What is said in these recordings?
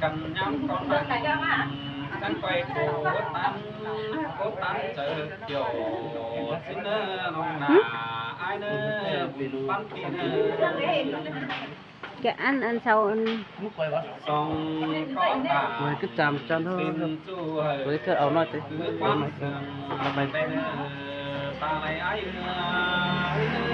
ຍາມກ່ອນນັ້ນ ຈັ່ງໄປໂກຕັນ ໂກຕັນເຈີກ່ຽວ ຊິເນີນ້ອງໜ້າ ອ້າຍເນີປັນປີເນີ ກະອັນ ອັນເຊົາອັນ ສອງກໍຕາ ໂອ້ຍ ກະຈຳຈັນເຮີ ເປັນຈູໃຫ້ ໂອ້ຍ ກະເອົາໜ້ອຍຕິ ຄືຄວາມເຊື່ອໄປເນີ ຕາໄຫຼອ້າຍເອີຍ.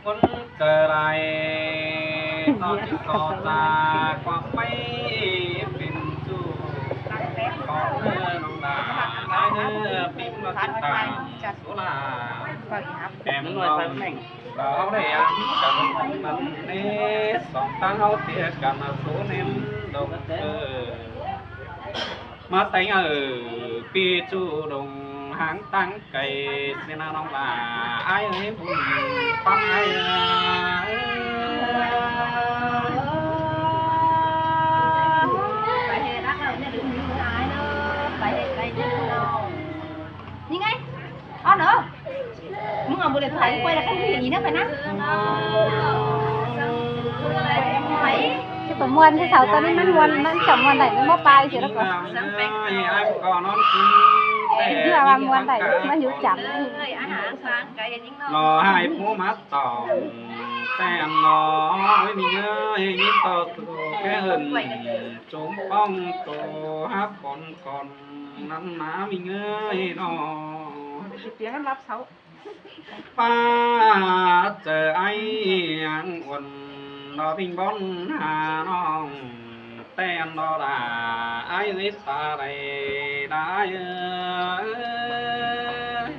ຄົນເກີດຫຼາຍ ຕ້ອງຕິດຕໍ່ຈາກຄວາມໄປເປັນຊູ່ ຂໍເດີນ້ອງຫຼ້າ ອ້າຍເດີ ປິງມາຕິດຕາມໂສລາ ແອມນ້ອງ ເຮົາໄດ້ອ່ານກັນນັ້ນເດ້ ສອງຕາເຮົາເທື່ອກັນ ໂສເໜັນດອກເອີ ມາແຕ່ງເອີ ປີຈູດົງຫາງຕັ້ງໄກ ເສຍໜ້ານ້ອງຫຼ້າ ອ້າຍເອີຍ ບຸນປັນໃຫ້ ໄປເຮັດຮັກເຮົາຢ່າລືມຢູ່ອ້າຍເດີ ໄປເຮັດໄປເດີນ້ອງ ນີ້ໄງ ອ້າວເນາະ ມຶງເອົາບໍ່ໄດ້ໄປ ໄປແລ້ວຄັນເປັນຢ່າງນີ້ນະ ໄປນະ ໄປ ຄືປະມວນຄືເຊົາ ຕອນນີ້ມັນມ່ວນ ມັນຈະມ່ວນໄດ້ ມັນບໍ່ປາຍຊິແລ້ວກໍ ເພື່ອວ່າມ່ວນໄດ້ ມັນຢູ່ຈຳ ລໍໃຫ້ຜູ້ມາຕອບ ແຕ່ນລໍ ມີເງິນມີຕໍ່ສູ່ແກ່ເອີ້ນ ຈົ່ງປ້ອງໂຕຮັບຄົນກ່ອນ ນັ້ນນາມີເງິນນອ ຊິປຽງກັນລັບເຊົາ ປ້າເຈີອ້າຍຍັງອ່ອນ ນອວິງບ່ອນຫານ້ອງ ແຕ່ນລໍລາອ້າຍເອີຍ ຕາໄດ້ໄດ້ເອີຍ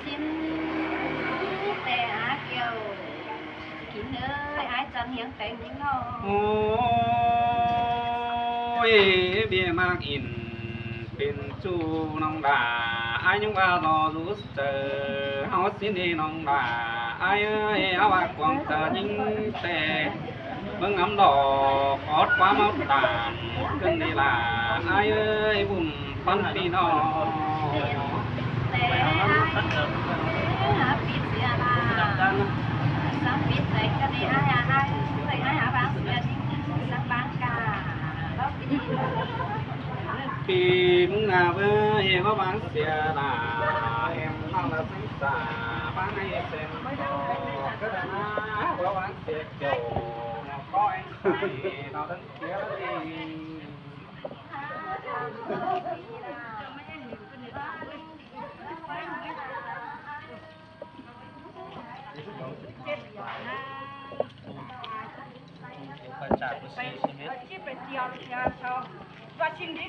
ຊິມແຕ່ອາກຽວ ກິນເອີຍ ອ້າຍຈັນຮຽງແຕງຍິງນ້ອງ ໂອ້ຍ ເບຍມາກອິນ ເປັນຊູ່ນ້ອງຫຼ້າ ອ້າຍຍັງວ່າລໍຢູ່ເຈີ ເຮົາຊິໜີນ້ອງຫຼ້າ ອ້າຍເອີຍ ເຮົາວ່າຄວາມເຈີຍິງແຕ່ ເບິ່ງອຳດອກ ອອດຄວາມເອົາຕານ ຂຶ້ນນີ້ຫຼ້າ ອ້າຍເອີຍ ບຸນປັນພີ່ນ້ອງ ແຕ່ອ້າຍເອີຍ ປິດເສຍລະ ສັງປິດແຕ່ກະນີ້ ອ້າຍ ອ້າຍເອີຍ ອ້າຍຫາບາງເສຍຈິງ ສັງບາງກາ ລາວປິດ ປີມຶງໜ້າເວີຍ ເຮົາບາງເສຍລະ ແອມເຮົາລະສັງສາ ບາງໃຫ້ເສັງ ກະດານາ ເຮົາບາງເສຍ ເຈົ້າ ຂໍໃຫ້ເຮົາທັງເສຍລະ ໄປຈາກໄປເສຍຊີວິດ ທີ່ໄປທ່ຽວເສຍເຊົາ ວ່າຊິງດີ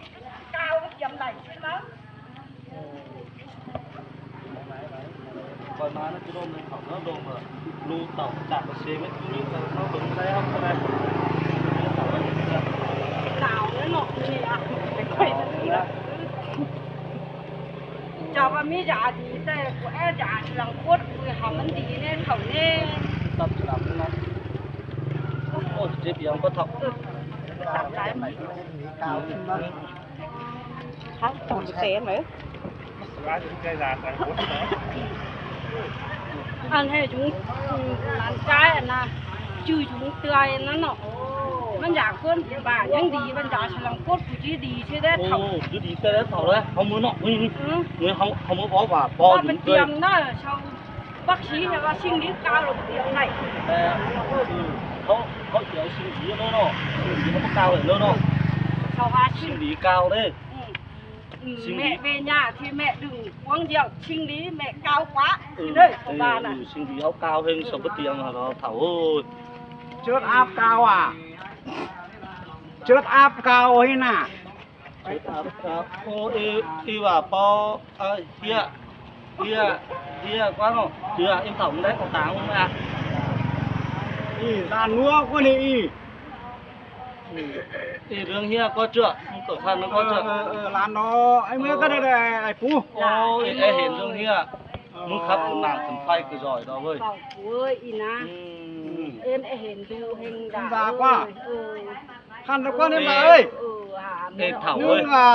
ກ່າວຢາມໃດຊິມາ ຂ້ອຍມານະ ຈະລົງເລີຍເຂົາເນາະ ລົງເລີຍ ລູກເຕົາຈາກໄປເຊເວັນ ເຂົາເບິ່ງໄດ້ເຮົາກໍໄດ້ ເຂົາເບິ່ງໄດ້ ໜາວເລີຍເນາະ ມື້ນີ້ນະ ໄປໄກເລີຍ ເຈົ້າວ່າມີຢາດີແຕ່ ກູແອຢາສະຫຼັງຄົດ ກູໃຫ້ມັນດີແນ່ເຖົ້າແນ່ ຕັບສະຫຼັງເນາະ ໂອ້ຍ ເຈັບອີ່ຫຍັງບໍ່ເຖົ້າ ເອີ ຕັບຫຼາຍ ເຮົາຕ້ອງແຊນເລີຍ ອັນໃຫ້ຈຸງ ຫຼານຊາຍອັນນະ ຈື່ຈຸງເຕືອຍນັ້ນເນາະ ມັນຢາກເພິ່ນບາດຍັງດີ ບັນດາສະຫຼັງກົດຜູ້ທີ່ດີຊິໄດ້ເຖົ້າ ໂອ້ ຄືດີແຕ່ເຖົ້າເລີຍ ເຮົາມືເນາະ ມື້ນີ້ ເອີ ມື້ເຮົາ ເຮົາມືເວົ້າວ່າ ບໍ່ ບໍ່ເປັນຕຽມເນາະ ເຊົາ ບັກຊີແຕ່ວ່າສິ່ງດີກ່າວລົງຕຽມໄດ້ ແຕ່ ເອີ ເຮົາ ເຮົາຊິເອົາສິ່ງດີເນາະ ສິ່ງດີເຮົາບໍ່ກ່າວເລີຍເນາະ ເຂົາວ່າສິ່ງດີກ່າວເດ້ ອືມ ສິ່ງດີ ແມ່ເວຍາທີ່ແມ່ດຶງພວງດຽວ ສິ່ງດີແມ່ກ່າວກວ່າ ເອີ ເດີ ເຂົາວ່ານະ ເອີ ສິ່ງດີເຮົາກ່າວເຮັດສອງປະຕຽງເນາະ ເຖົ້າເອີຍ ເຈີດອາບກ່າວອະ ເຈີດອາບກ່າວເຮັດນະ ເຈີດອາບກ່າວ ໂອ ເອ ອີວ່າປໍ ເອີ ເຮຍ ເຮຍ ເຮຍກວ່າເນາະ ເຮຍ ເອັມເຖົ້າມັນໄດ້ເອົາຕາງມາ ອີ ຫຼານນົວກວ່ານີ້ ອີ ເອີ ເລື່ອງເຮຍກໍເຈື່ອ ມັນກໍຄັນມັນກໍເຈື່ອ ເອີ ເອີ ເອີ ຫຼານເນາະ ໄອ້ເມືອກໍໄດ້ ໄອ້ປູ ໂອ້ຍ ໄອ້ເຫັນເລື່ອງເຮຍ ເອີ ມຶງຂັບຂຶ້ນໜ້າຂຶ້ນໄຟຄືຈອຍດອກເວີຍ ເວົ້າເວີຍ ອີນາ ອືມ ເອັນໄອ້ເຫັນດູເຮັງດາ ເອີ ເອີ ຄັນຕະກອນນີ້ລະເອີຍ ເອີ ເອີ ເຖົ້າເອີຍ ວ່າ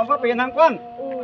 ບໍ່ເປັນທາງກ່ອນ ເອີ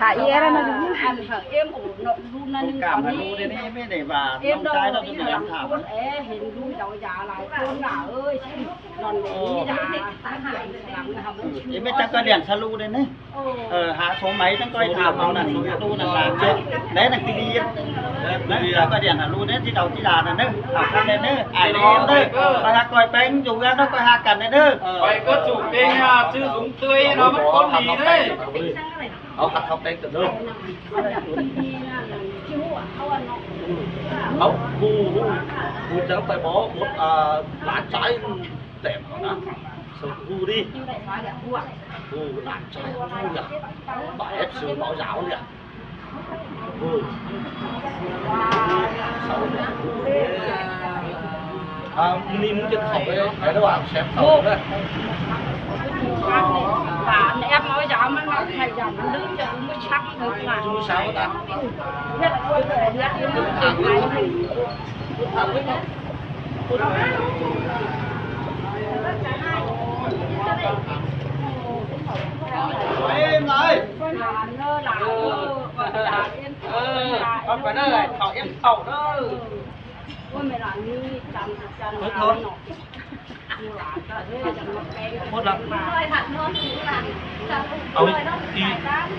ຕາອີແອນນັ້ນ ອັນເອັມໂອເນາະ ລູກນັ້ນ ກາມຫາລູກເດ້ນີ້ ແມ່ນໄດ້ວ່າ ເອັມ ນ້ອງຊາຍເນາະ ຈະມີຄຳຖາມ ເອີ ເຫັນລູກເຈົ້າຢາຫຼາຍຄົນນະ ເອີຍ ນອນເຫຼັງຢາ ເອັມ ແມ່ນຈັກກະດຽນສະລູກເດ້ນີ້ ເອີ ຫາໂສໄໝຈັ່ງຄ່ອຍຖາມເອົານະ ໂສຕູ້ນັ້ນລະ ໄດ້ນັກທີ່ດີນະ ຈັກກະດຽນຫາລູກເດ້ ທີ່ເອົາທີ່ຫຼານນັ້ນເດີ ເອົາກັນແດ່ເດີ ອ້າຍເດີ ເດີ ໄປຫາກ້ອຍແປງຢູ່ເຮືອນເນາະ ຄ່ອຍຫາກັນແດ່ເດີ ໄປກໍສູງເຕັງ ຊື່ສູງເຕີຍເນາະ ມັນຄົນດີເດ້. ເອົາຫັກເຂົ້າແປ້ງກັນເດີ ເອົາ ຮູ້ ຮູ້ ຮູ້ຈັກໄປບໍ່ ໝົດ ອ່າ ຫຼານຊາຍແຕ້ມເອົານະ ສະກູດີ ຮູ້ຫຼານຊາຍ ຮູ້ນະ ບາດແອັບຊື້ເມົາຢາວເນຍ ໂອ້ ເຊົາເນຍ ອ່າ ມື້ນີ້ມຶງຈະເຂົ້າໄປໃນລະຫວ່າງແຊມເຂົ້າເດີ ບາດແອັບເມົາຢາວມັນ ໃຫ້ຢາມັນດຶງຈະມື້ຊັກເຖິງວ່າ ມື້ເຊົ້ານະ ເຮັດເຮັດຢູ່ມັນເປັນໄປ ເອີ ເອົາໄປເດີ ເຂົ້າເອັມເຂົ້າເດີ. ໂອ້ຍ ແມ່ຫຼານນີ້ຈັນ ຈັນເນາະ ໝົດລະ ເອົາອີກ ອີກ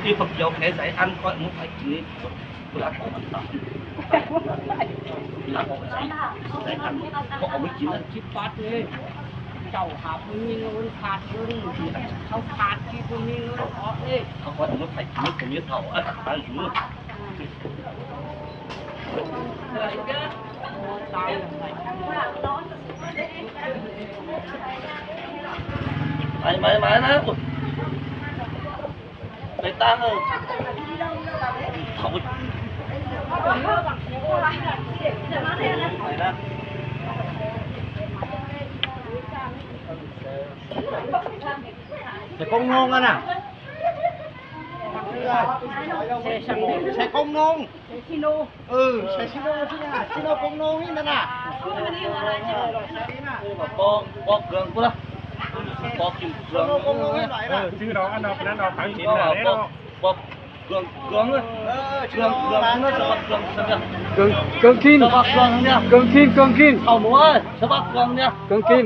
ອີກ ຜັກຂຽວແຜໃສ່ອັນ ຂ້ອຍເອົາມາໃຫ້ກິນນີ້ ຜູ້ລັກອອກມັນຕາຍ ຜູ້ລັກອອກໃສ່ໃສ່ອັນ ບໍ່ເອົາໄວ້ກິນອັນ ສິບບາດເດ້ ເຈົ້າຫາບໍ່ມີເງິນຂາດເງິນ ເຂົາຂາດທີ່ບໍ່ມີເງິນອອກເດ້ ເຂົາກໍເອົາມາໃຫ້ກິນ ບໍ່ມີເທົ່າອັນ ໄປ ໄປ ໄປນະ ໄປຕັ້ງ ເອີ ເຂົາ ໄປນະ ໃສ່ກົງນົງຫັ້ນນະ ໃສ່ກົງນົງ. ເອີ ໃສ່ຊິໂນ ຊິນະ ຊິໂນກົງນົງນີ້ນະ ປອກ ປອກເຄື່ອງພຸ້ນລະ ປອກກິນເຄື່ອງ ເອີ ຊື່ດອກອັນນັ້ນ ອັນນັ້ນເອົາຖັງຫີນນະ ປອກ ປອກເຄື່ອງ ເຄື່ອງ ເອີ ເຄື່ອງ ເຄື່ອງ ເຄື່ອງກິນ ເຄື່ອງກິນ ເຄື່ອງກິນ ເຂົ້າມາ ສະບັກເຄື່ອງນີ້ ເຄື່ອງກິນ.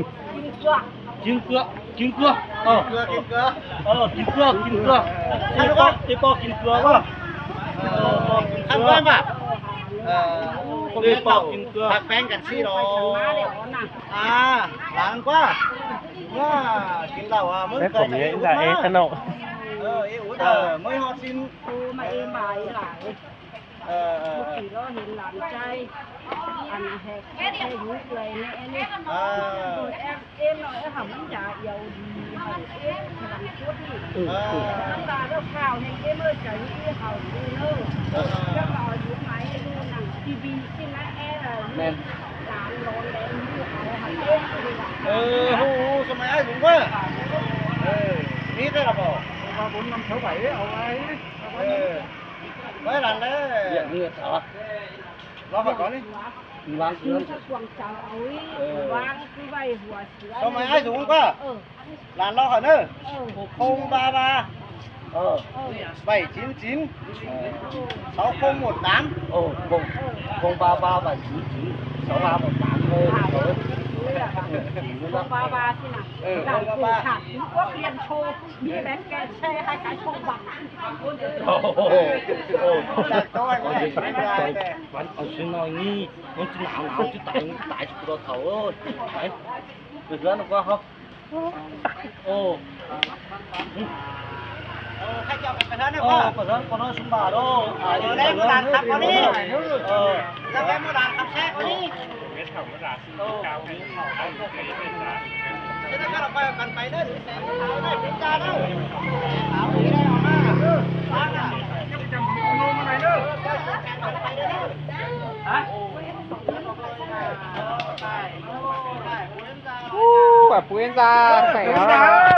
ກິນເກືອ ກິນເກືອ ເອີ ກິນເກືອ ເອີ ກິນເກືອ ກິນເກືອ ອີປອກ ອີປອກກິນເກືອບໍ່ ເອີ ປອກກິນເກືອ ເອີ ເອີ ປອກກິນເກືອ ປາກແປ້ງກັນຊີ້ດອກ ອ່າ ຫຼານກວ່າ ວ່າກິນເຫຼົ້າ ອ່າ ມື້ເຄີຍຈະເອອຸດມາ ເອີ ເອອຸດ ເອີ ມື້ຮອດຊິນ ໂອ້ ມາເອມບາຍຫຼາຍ. ເອີ ເອີ ເອີ ເມື່ອກີ້ລາວເຫັນຫຼານຊາຍ ອັນແຮກແຮກຢູ່ເອື້ອຍແນ່ເດ້ ເອີ ເອັມ ເອັມນ້ອຍເອີຍ ຫາມັນຢາອຽວດີ ເອັມພະລັງກົດນີ້ ເອີ ເອີ ນ້ຳຕາລາວຂາວແຮງເອັມເອີຍ ໃຈດີເຮົາເດີ ເອີ ເຈົ້າກໍເອົາຢູ່ໄໝຢູ່ໜັງທີວີຊິນະແອ ແມ່ນ ຫຼານລອນແດງຢູ່ເຮົາຫັ້ນເດ້ ເອີ ຮູ້ ສະໄໝອ້າຍບຸນເວີ ເອີ ມີແຕ່ລະບໍ່ ວ່າບຸນນຳເຂົາໄປເດ້ ເອົາໄວ້ ເອີ. ໄວ້ຫຼານເດີ ວຽກເຫືອດເອົາ ລອງເອົາກ່ອນນີ້ ວາງເຄື່ອງ ເອີ ວາງຄືໄວ້ຫົວເສືອ ສະໄໝອ້າຍສູງກວ່າ ເອີ ຫຼານລອງເອົາເດີ ເອີ ຄົງບາບາ ເອີ ເອີ ໄວ້ຈິນຈິນ ເອີ ເສົາຄົງໝົດຕາມ ໂອ້ ຄົງ ຄົງບາບາ ໄວ້ຈິນຈິນ ເສົາບາໝົດຕາມເລີຍ ເອີ ຄົງບາບາຊິນະ ເອີ ຄົງບາບາ ຂາດ ມີແບງແກນແຊໃຫ້ໃຜໂຊບັກ ໂອ້ໂຫ ໂອ້ ມັນເອົາຊິໜ້ອຍນີ້ ມັນຊິໜາວໜາວຊິຕາຍ ຕາຍຊິຕົວເຖົ້າເອີຍ ໄປ ໄປເຮືອນກວ່າເຮົາ ໂອ້ ເອີ ໃຜຈະໄປເຮືອນ ເອີ ໄປເຮືອນ ບໍ່ນ້ອຍຊຸມບາໂດ ເອີ ແລ້ວມື້ຫຼານຂັບເອົານີ້ ເອີ ແລ້ວມື້ຫຼານຂັບແຊກເອົານີ້ Puenza,